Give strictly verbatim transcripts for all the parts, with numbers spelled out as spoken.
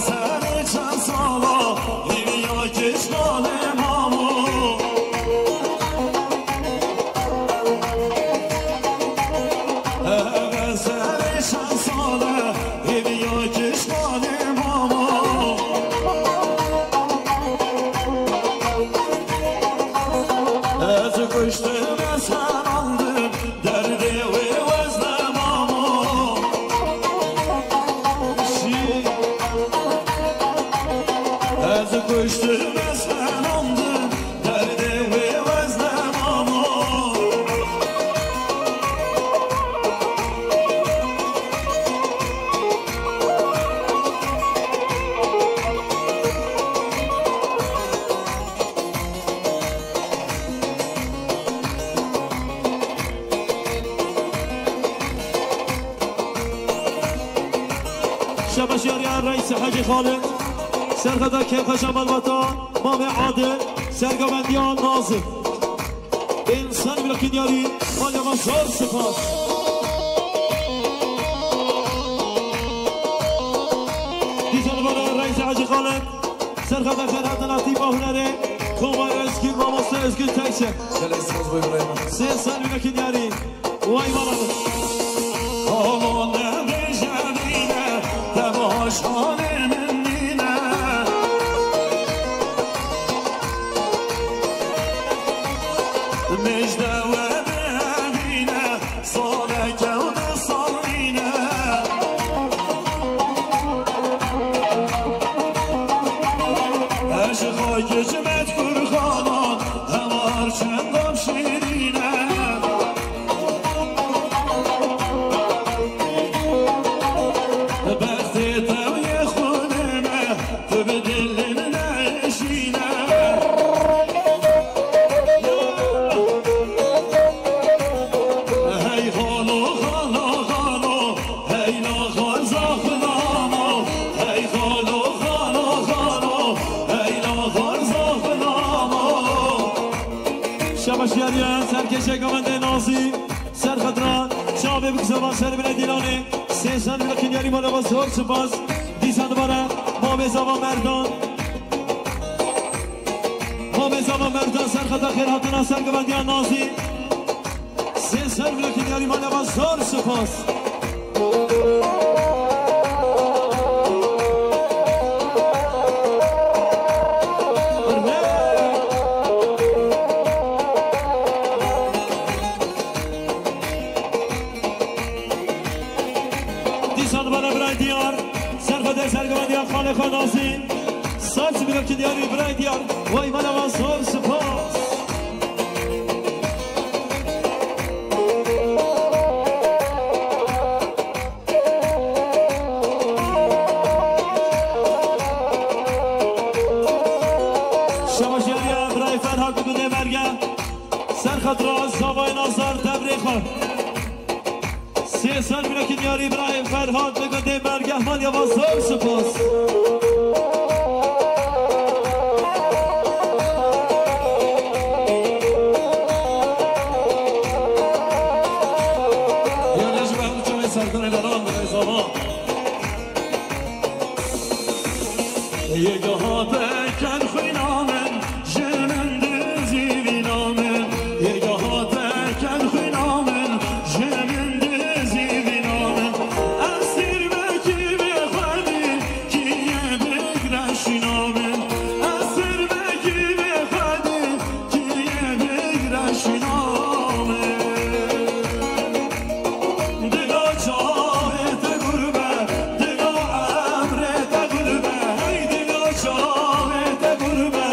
Serê çend sala hêviya kişkanê mamo. Eve serê çend sala hêviya kişkanê mamo. Ez kuştim, ez hemandim. Derdê wê wezne mamo. Şî. Ez kuştim, ez hemandim. Derdê wê wezne mamo. Şebeşyariya Reis Hecî Xalid, serxeda kêfxweşa malbata Mamê Adil, sergovendiya Nazim. Însan bila kinyarî, malya me zor spas. Dîsa li bara Reis Hecî Xalid, serxeda xêrhatina tîpa hunerê, Koma Özgür, mamoste Özgür Tekçe. Gelek spas bo Îbrahîm. Sê sal bila kinyarî. Vay bana. Kalo nebêje bîne, temaşanê min nîne. Mêjde we bibîne, saleke û du sal nîne. Ez ji xakê ji met kurxanan, hemar çendam şîrîne. Bextê te û yê xwedê me, tu bi dilê min neşîne. Hey xalo, xalo, xalo, hey naxar zaxilano, hey xalo, xalo, xalo, hey naxar zaxilano. Şebeşyariye serkêşe govendê Nazî. Serxedra çavê bi kizava ser bile dîlanê. Sê sal bile kinyarî mala va zor spas. Dîsa dibara Mamê Zava Merdan. Mamê Zava Merdan serxedra xêrhatina sergovendiya Nazî. Sê sal bile kinyarî mala va zor spas. Dîsan bana birayê diyar, serxwedê sergovendiya xalê xwe Nazî. Saç bile kinyarî birayê diyar. Vay bana va zor spas. Şebaşiyariya birayê Ferhat bi gundê Mergeh. Serxedra zavayê Nazar devrê xwe. Sê sal bile kinyarî birayê Ferhat bi gundê Mergeh maliya va zor spas. Yê gehate ken xwîna min, ji min dizî vîna min. Yê gehate ken xwîna min, ji min dizî vîna min. Ez sirvekî vê xwedî, kî yê bigre şîna min. Ez sirvekî vê xwedî, kî yê bigre şîna min. Dila çavê te gurbe, dila emrê te gurbe, hey dila çavê te gurbe.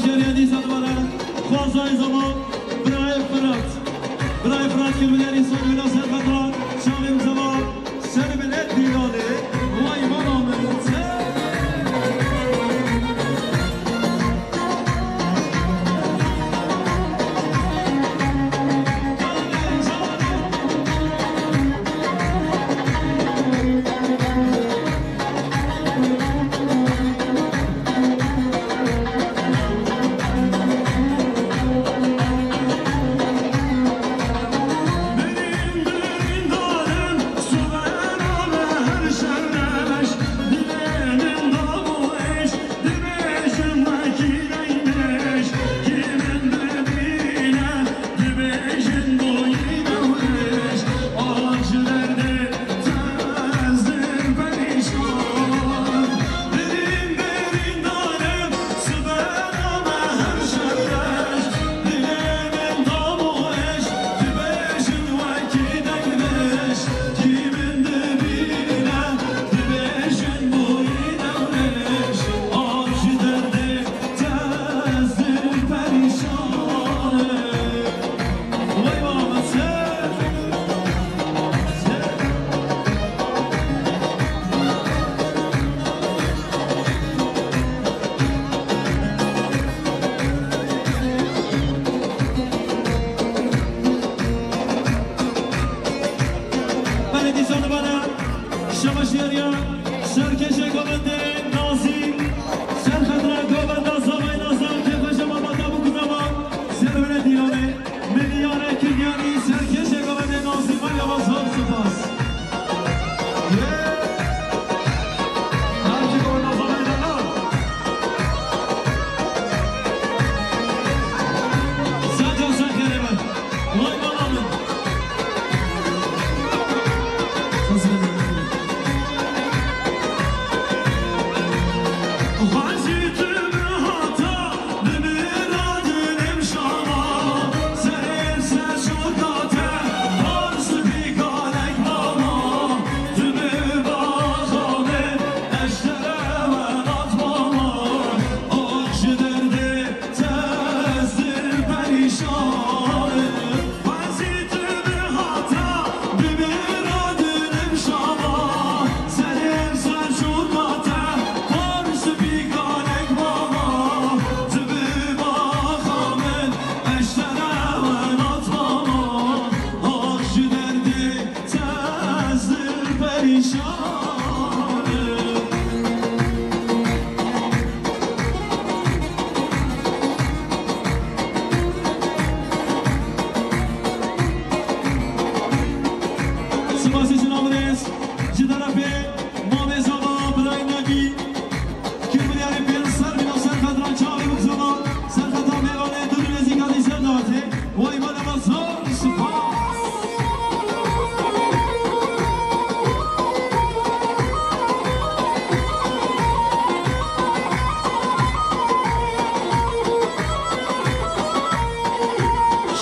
Şeriya dîsa dibare xwezayê zama birayê Firat. Birayê Firat kir bi derî ser wina ser xetra çavê bi zama ser bi net dîlanê. Vay bana min. Belê dîsa dibare şeva şeriya serkêşê govendê Nazî, ser xetra govenda zavayê Nazan, kêfa şeva mata bû ku zava ser were dîlanê. Milyare Kilyani, serkêşê govendê Nazî, Meryem Azhar, spas. Yê! Her çi govenda zavayê Nazan. Sen can sen kerê be. Vay bana min. Spasî ji navê ji derefê mamê zava birayê Negî, kir biryarê pêl ser bîna ser xetran çavê bik zava, ser xeta mêvanê du nêzîka dî ser dawetê. Way bana zor spas.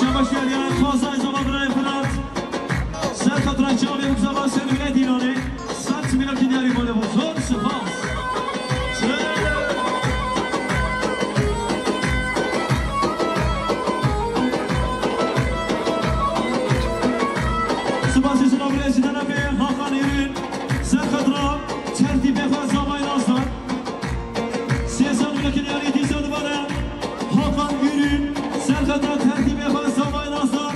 Şebaş geldi, xwezayê zava birayê Firat. Ser xetira çavê û zava ser wîne dîlanê. Sed çimînakî diyarî mane bo. Zor spas. Spasî ji navê ji derefê Hakan Êrîn. Ser xetira tertîbê xwe zavayê Nazan. Sê sed wîne kilyarî dîsa dibare Hakan Ürün, serxeta tertîbê xwe zavayê Nazan,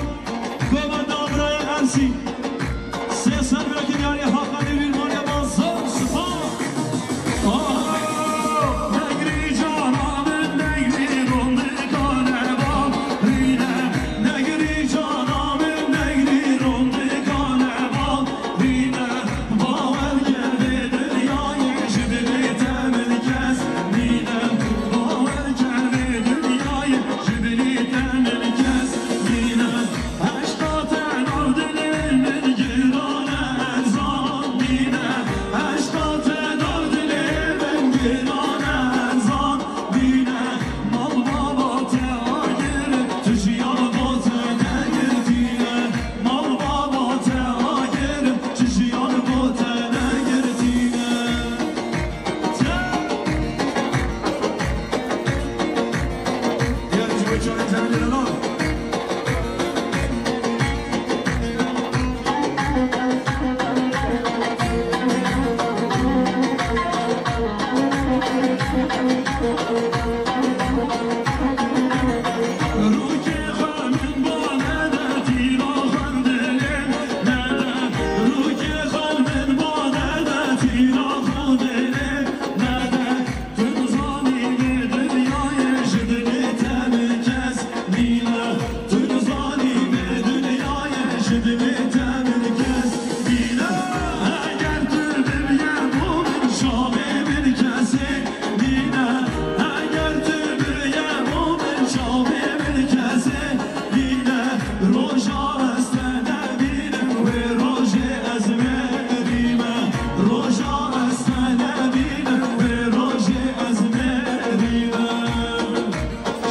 govenda birayê Ersî. Sê sed wîne kilyarî Hakan Ürün, Meryem Azhar, spas.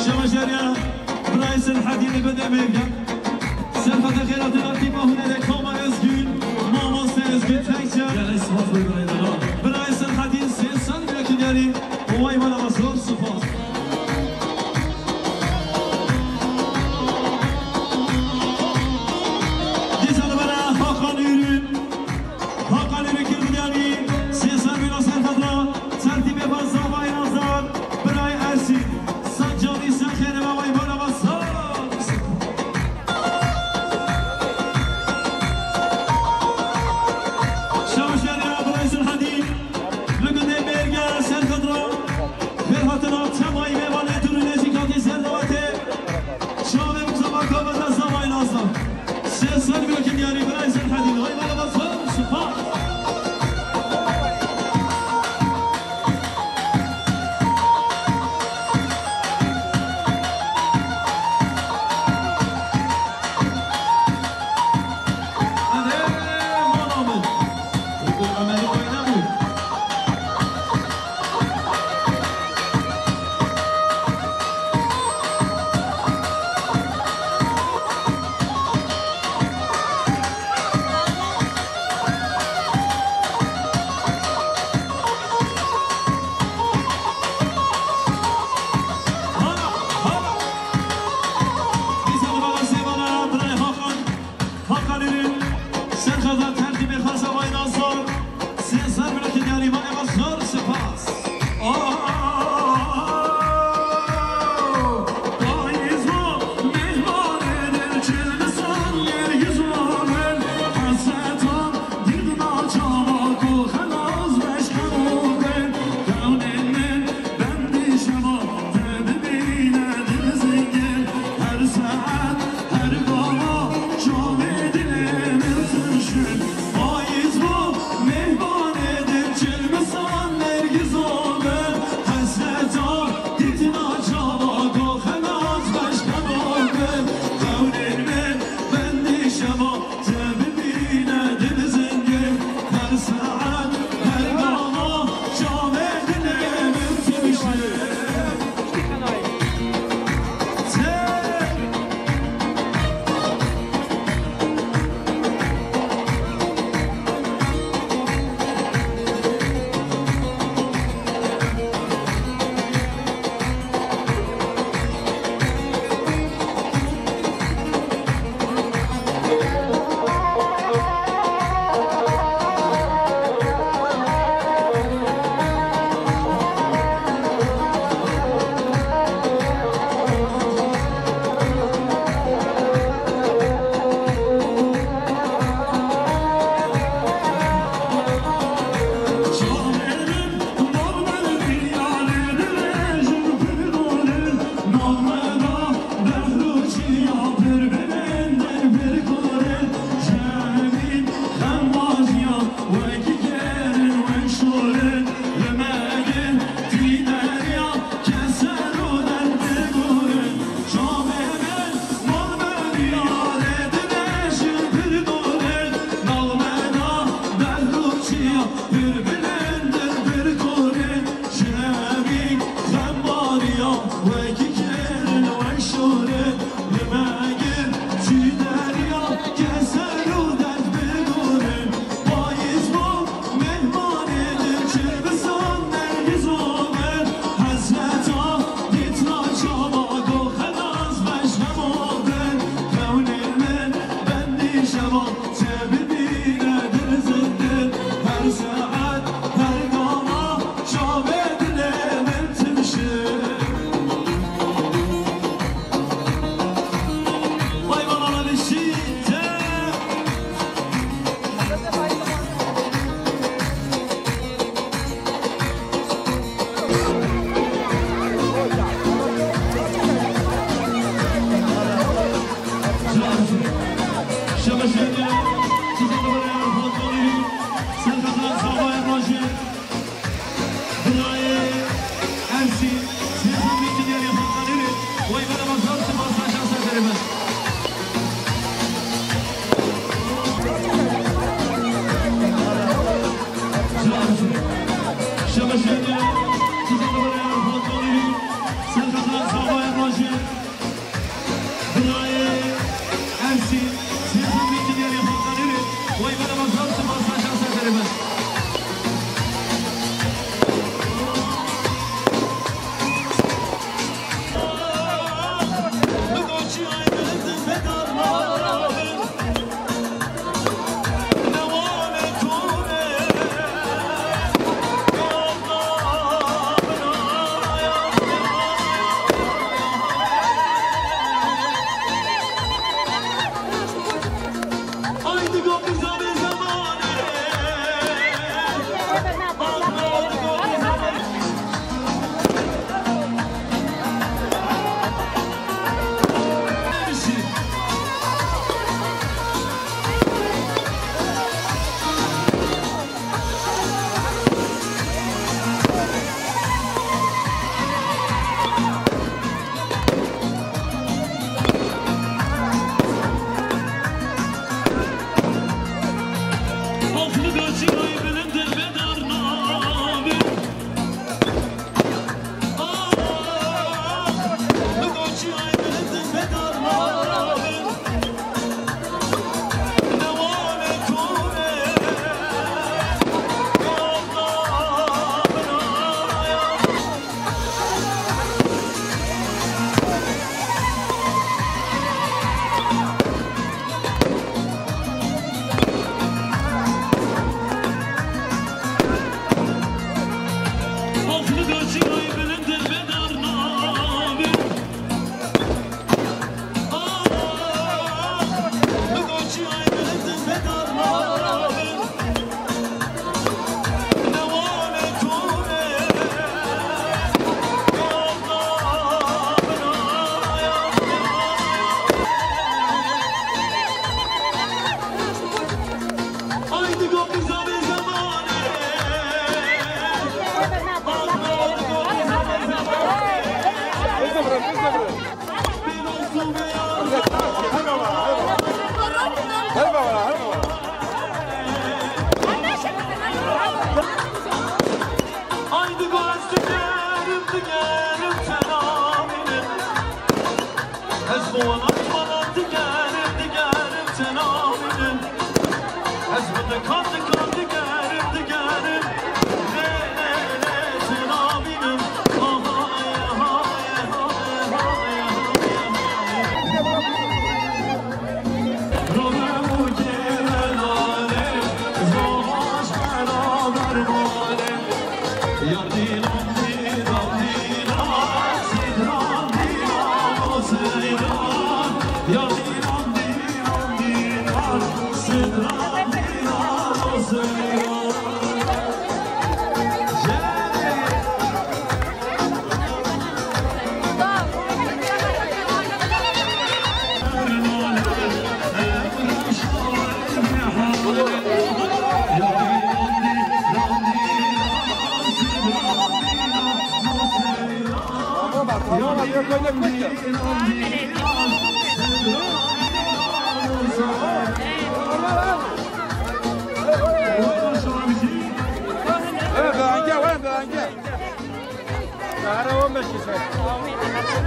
Şevajeriya Birayê Selhedînê bide mêrge. Serhede xêratina tîpa hunerê Kama Özgün, mamoste Özgün Tekçe. Gelek spas bê birayê dana. Birayê Selhedîn sê sed lîrekî diyarî, û way wela zor spas. Dîsa li bera Hakan Ürün. Hakan Ürün kir bidiyanî, sê sed lîra serheda, tertîbê xwe zavayê Nazar, birayê Ersîn. Sancarî ser xêrê me, way bala me sar. Şevşeriya birayê Selhedîn, li gundê Mêrge serheda, xêrhatina temayî mêvanê dûr û nêzîkatî ser dawetê. Çavê bi zava kavata zavayê Nazar. Sê sed lîrekî diyarî birayê Selhedîn. Hay bala me sar, spas. Erê, mala min. Emelî wayne bû. Hakan Ürün, serheda tertîbê xwe zavayê Nazar, sê sed lîrekî diyarî, mala me sar, spas.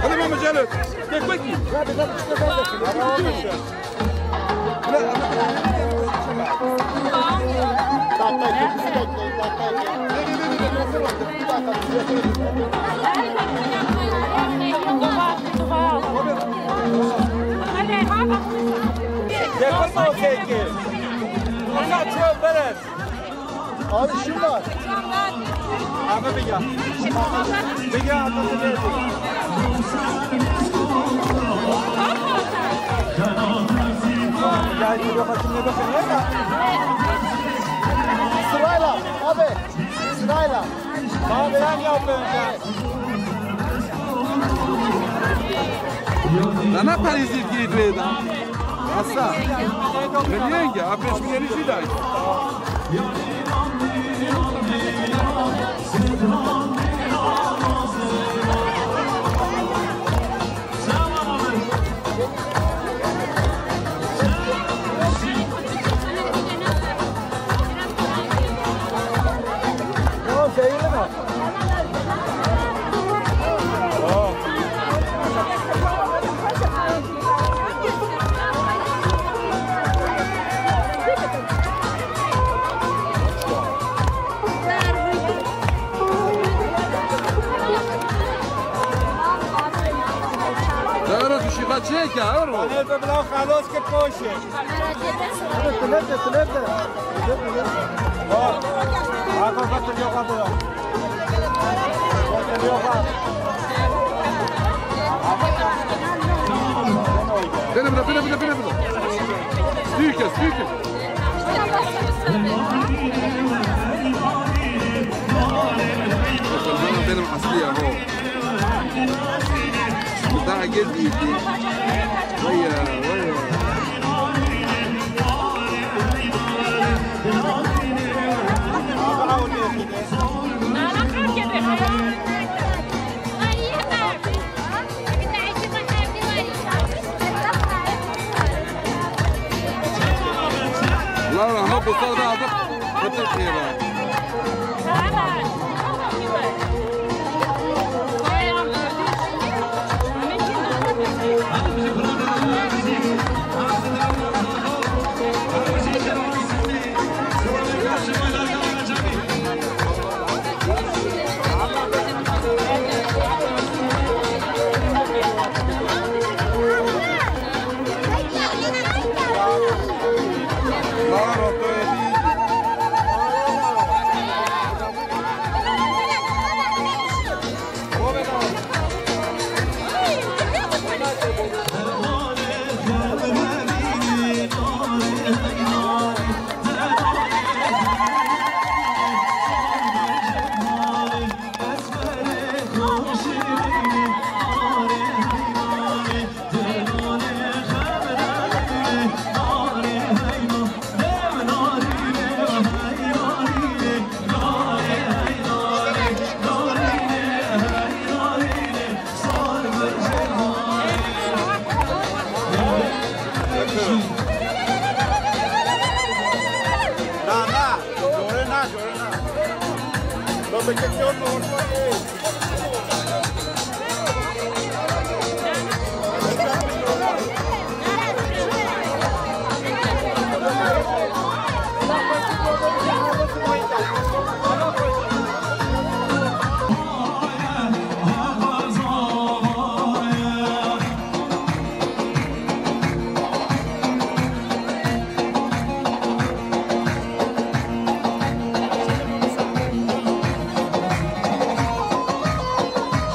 Hadi mama, gel. Gel, gel, gel. Abi şurada. Abi bir gel. Bir gel, abi bir gel. Sırayla abi. Sırayla. Abi sen yap önce. Dana Paris'e girdi da. Asa. Milyon ya, abi, milyon işi de. Tamam, seyirleme. Dara tu şîxa çêke, ero. Panel bi bila xelos kir poşê. Tilep de, tilep de. Bine, bine, bine, bine, bine. Stüke, stüke. Benim asli ya, ho. Daha gel bir. Vay ya, vay ya. Lara, ha, bu sırada hazır. Fıtır diye var. Na, na, jore na, jore na. Baba, çek yol orta.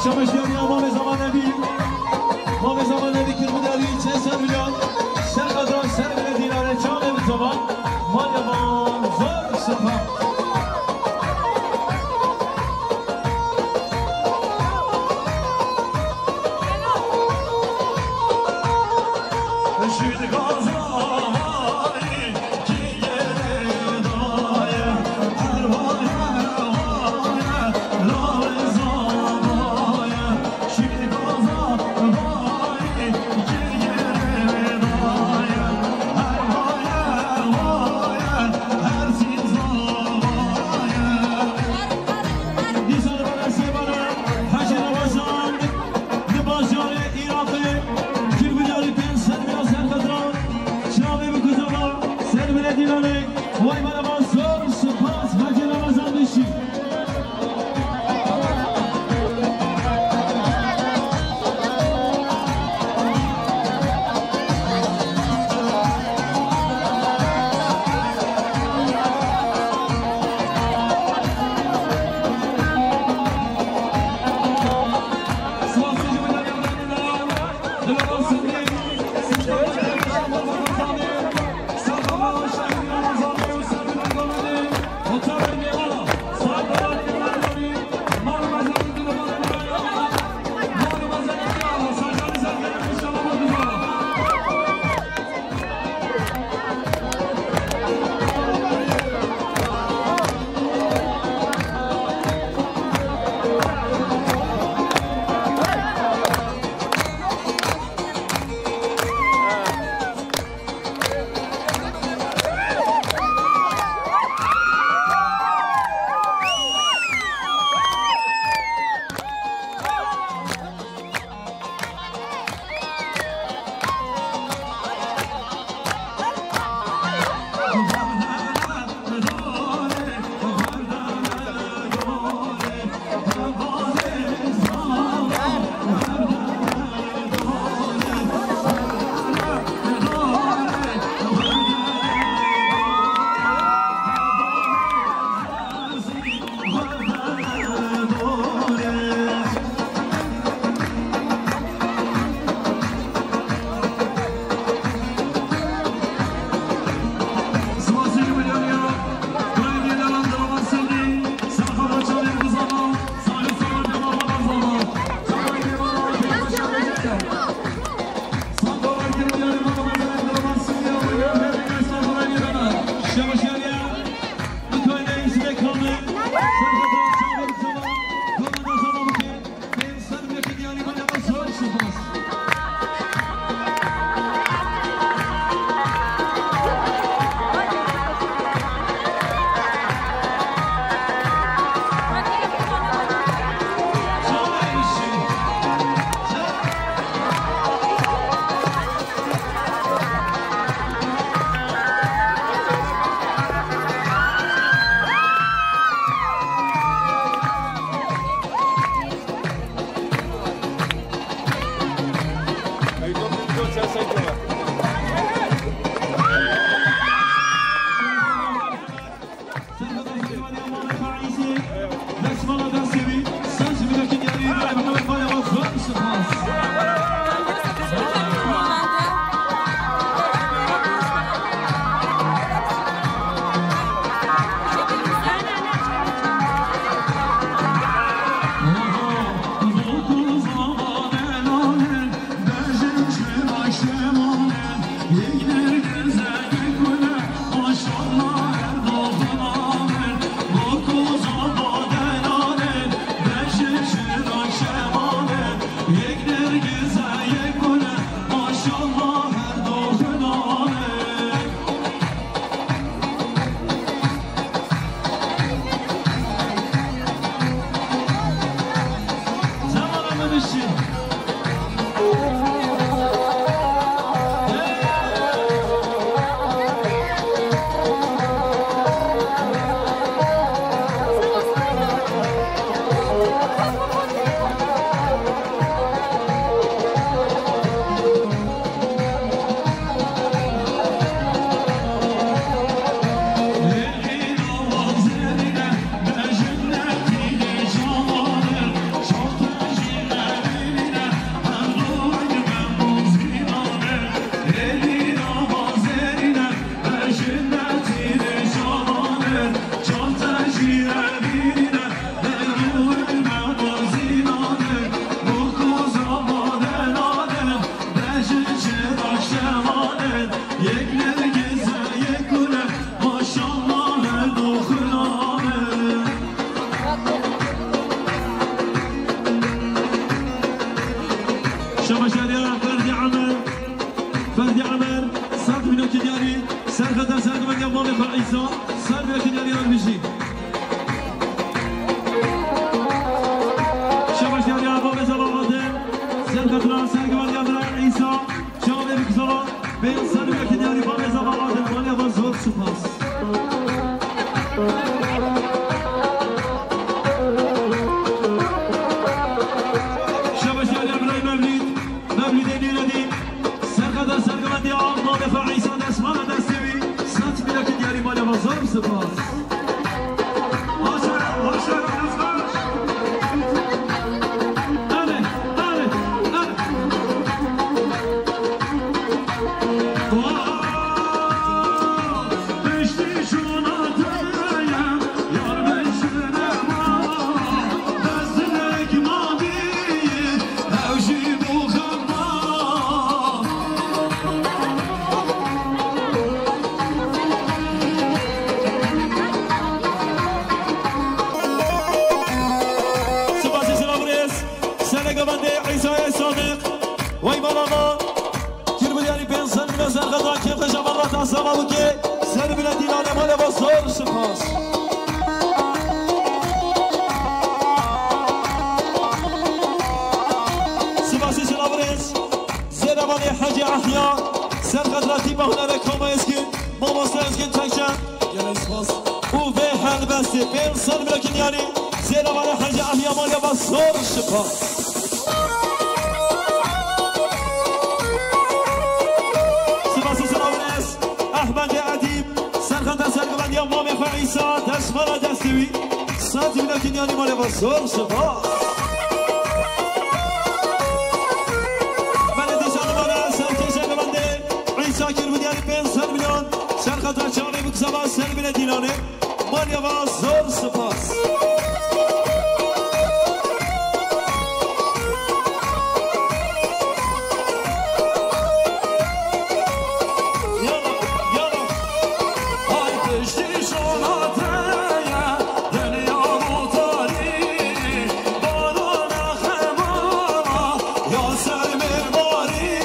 Şameşkeriya Mamê Zamanevî, Mamê Zamanevî Kirmidalî çend ser milyon, ser qazan ser bile dînare çavê bi zaman, maliye van zor sefa. Şabaş yariya Ferdî Emer. Ferdî Emer, sed mînakî diyarî, serxeta sergivendiya mamê xwe Îsa, sed mînakî diyarî Erbijî. Şabaş yariya mamê zava Adil, serxeta sergivendiya Îsa, çavê bi kizava, pênc sed mînakî diyarî mamê zava Adil, maliya van zor spas. Şabaş yariya birayê Mevlîd. Mevlîdê Nîredî, serxeta sergivendiya mamê xwe Îsa destmala destê wî, sed mînakî diyarî maliya van zor spas. Başar, başar, başar. Erê, erê, erê. Piştî şûna te ye, yar beşire ma, beznek ma bî. Sipasî silav rêz. Sereke bendê Îsayê Sadiq. Wey bala ma. Kir bi diyarî pênc sed mîna serxeta kêf xweşa van rata sava bike. Ser bile dîlanê male va zor spas. Sipasî silav rêz. Zêrevanê Hecî Ehya, serxeta tîpa hunerê Koma Ezgin, mamoste Ezgin Tekçe. Gelek spas. Û vê helbestê pênc sed mînakî diyarî, zêrevanê Hecî Ehya maliya va zor spas. Sipasî silav rêz. Ehmedê Edîb, serxeta sergivendiya mamê xwe Îsa, destmala destê wî. Sed mînakî diyarî maliya va zor spas. Belê dîsa nimane serkêşe gevendê Îsa kir bi diyarî pênc sed mînan. Serxeta çavê bi kizava ser bile dîlanê. Maliya va zor spas. Yala, yala. Hay piştî şûna te ye, dinya mutarî, barana xema, ya ser mêrbarî.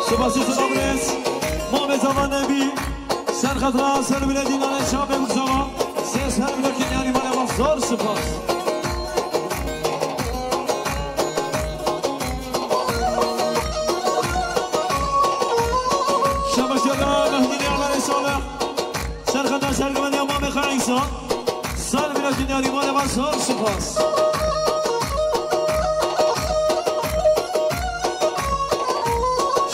Sipasî silav rêz. Mamê zava Nebî. Serxeta ser bile dîlanê çavê bi kizava. Sê ser bile kî diyarî maliya va zor spas. Şabaş yala Mehdî Nî Emelê Salih. Serxeta sergivendiya mamê xwe Îsa. Sed mînakî diyarî maliya va zor spas.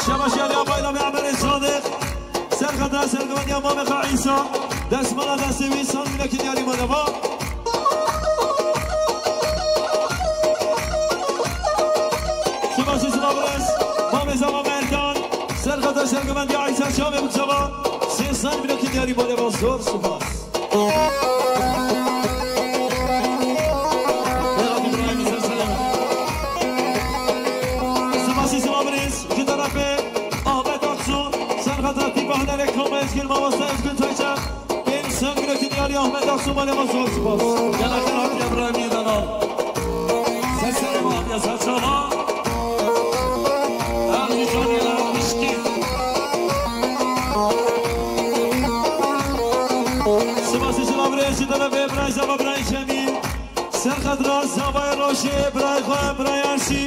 Şabaş yala Bayramê Emelê Sadiq. Serxeta sergivendiya mamê xwe Îsa. Destmala destê wî sed mînakî diyarî maliya va. Sipasî silav rêz. Mamê zava Merdan. Serxeta sergivendiya Îsa çavê bi kizava. Sê sed mînakî diyarî maliya va zor spas. Sipasî silav rêz. Ji terefê Ahmet Aksu. Serxeta tîpa hunerê Koma Ezgin, mamoste Ezgin Tekçe. Pênc sed mînakî diyarî Ahmet Aksu maliya va zor spas. Gelek hatiye birayê min de nav. Ser serê me hatiye ser çava. Em jî şanî re mişkî. Birayê Cemîl, Serxedra, Zavayê Rojê, birayê xwe, birayê Ersî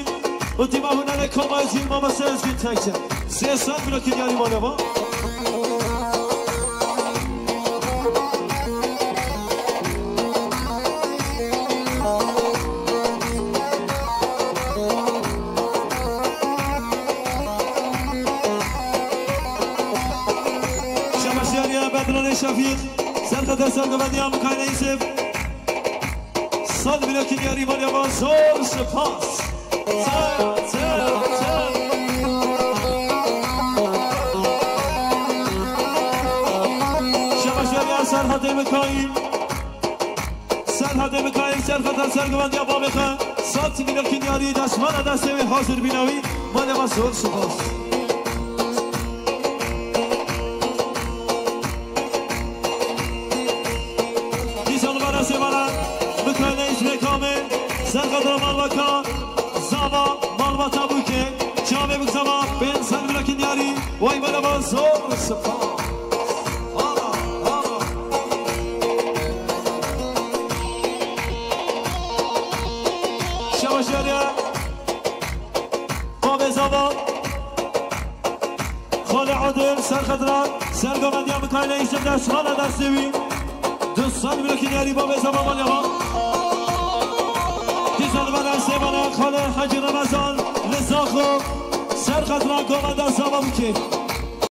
û tîma hunerê Komayê Cîl, mamoste Ezgîn Tekçe. Sê sed mînakî diyarî mane va. Şebaş diyariye Bedranê Şefîq, Serxedra, Sergovendiya Mikaîl Eyûsif. Sed mînakî diyarî mane va, zor spas. Çer, çer, çer. Şebaş diyariye Serhatê Mikaîl. Serhatê Mikaîl, Serxedra, Sergovendiya bavê xwe. Sed mînakî diyarî destmala destê wê hazir bîna wî. Mane va, zor spas. Dîsa li vara sêvara Mikaîl Eyûsifê Kamê, Serxedra, malbata Zava, malbata Bûkê, çavê bik Zava, pênc sed mînakî diyarî, way mane va, zor spas. Vala, vala. Şebaş diyariye bavê Zava. Xalê Adil, Serxedra, Sergovendiya Mikaîl Eyûsif, destmala destê wî. Du sed mînakî diyarî bavê Zava mane va. Dîsa li vara sêvara Xalê Hecî Remezan, li Zaxo, Serxedra, Govenda Zava Bûkê.